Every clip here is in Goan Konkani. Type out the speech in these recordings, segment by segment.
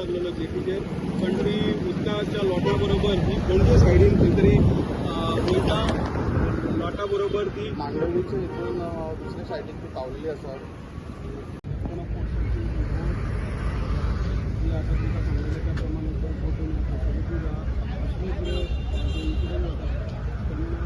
लागलेलो जेटीचेर, पण ती उदकाच्या लोटा बरोबर ही पणजे सायडीन खंय तरी वयता. लोटा बरोबर ती मांडवीच्या हितून दुसऱ्या सायडीक ती पावलेली आसा. कोण ती आता तुमकां सांगलेलें त्या प्रमाणे बोटीन फॅसिलिटीज आहा असली कितें इन्सिडंट जाता तेन्ना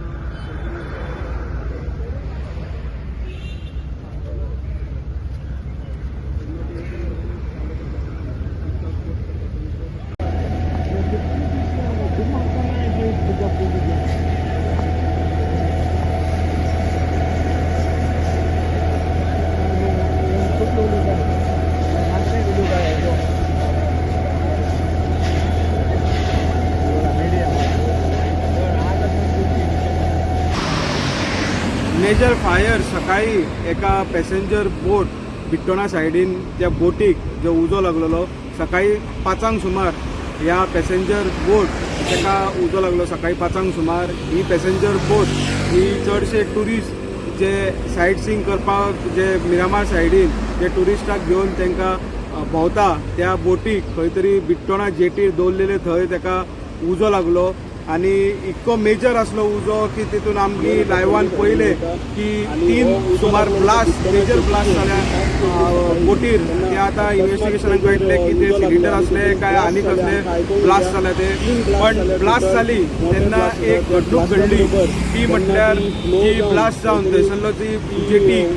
मेजर फायर सकाळी एका पॅसेंजर बोट बिट्टोणा सायडीन त्या बोटीक जो उजो लागलेलो, सकाळी 5 सुमार ह्या पॅसेंजर बोट ताका उजो लागलो. सकाळी 5 सुमार ही पॅसेंजर बोट ही चडशे ट्युरिस्ट जे सायट सीइंग करपाक जे मिरामार सायडीन जे ट्युरिस्टाक घेवन तांकां भोंवता, त्या बोटीक खंय तरी बिट्टोणा जेटीर दवरलेले थंय ताका उजो लागलो आनी इतको मेजर आसलो उजो की तितून आमची लायवान पळयलें की तीन सुमार ब्लास्ट, मेजर ब्लास्ट जाल्या बोटीर. ते आतां इन्वेस्टिगेशनाक कळटलें की ते सिलिंडर आसले काय आनी कसले ब्लास्ट जाले ते. पण ब्लास्ट जाली तेन्ना एक घडणूक घडली, ती म्हटल्यार जी ब्लास्ट जावन थंयसरलो ती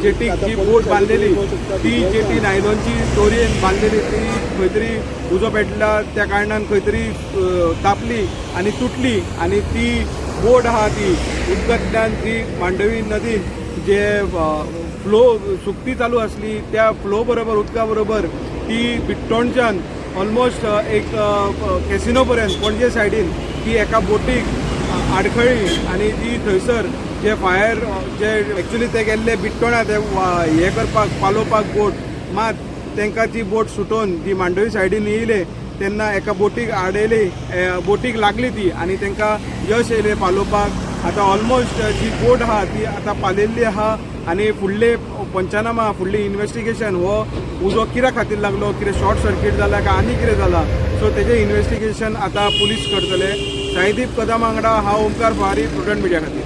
जेटीक जी बोट बांदलेली, ती जेटी नायलॉनची दोरयेन बांदलेली, ती खंय तरी उजो पेटला त्या कारणान खंय तरी तापली आनी तुटली आनी ती बोट आहा ती उदकांतल्यान ती मांडवी नदीन जे फ्लो सुकती चालू आसली त्या फ्लो बरोबर, उदका बरोबर ती बिट्टोणच्यान ऑलमोस्ट एक कॅसिनो पर्यंत पणजे सायडीन ती एका बोटीक आडखळ्ळी आनी ती थंयसर जे फायर जे एक्चुली ते गेल्ले बिट्टोणा ते हे करपाक, पालोवपाक बोट, मात तांकां ती बोट सुटोवन ती मांडवी सायडीन येयले तेन्ना एका बोटीक आडयली, बोटीक लागली ती आनी तांकां यश येयलें पालोवपाक. आतां ऑलमोस्ट जी बोट आहा ती आतां पालयल्ली आहा आनी फुडले पंचनामा, फुडली इन्वेस्टिगेशन, हो उजो कित्या खातीर लागलो, कितें शॉर्ट सर्कीट जाला काय आनी कितें जाला, सो तेजें इन्वेस्टिगेशन आतां पुलीस करतले. साईदीप कदम वांगडा हांव ओमकार फुडारी, प्रुडंट मिडिया खातीर.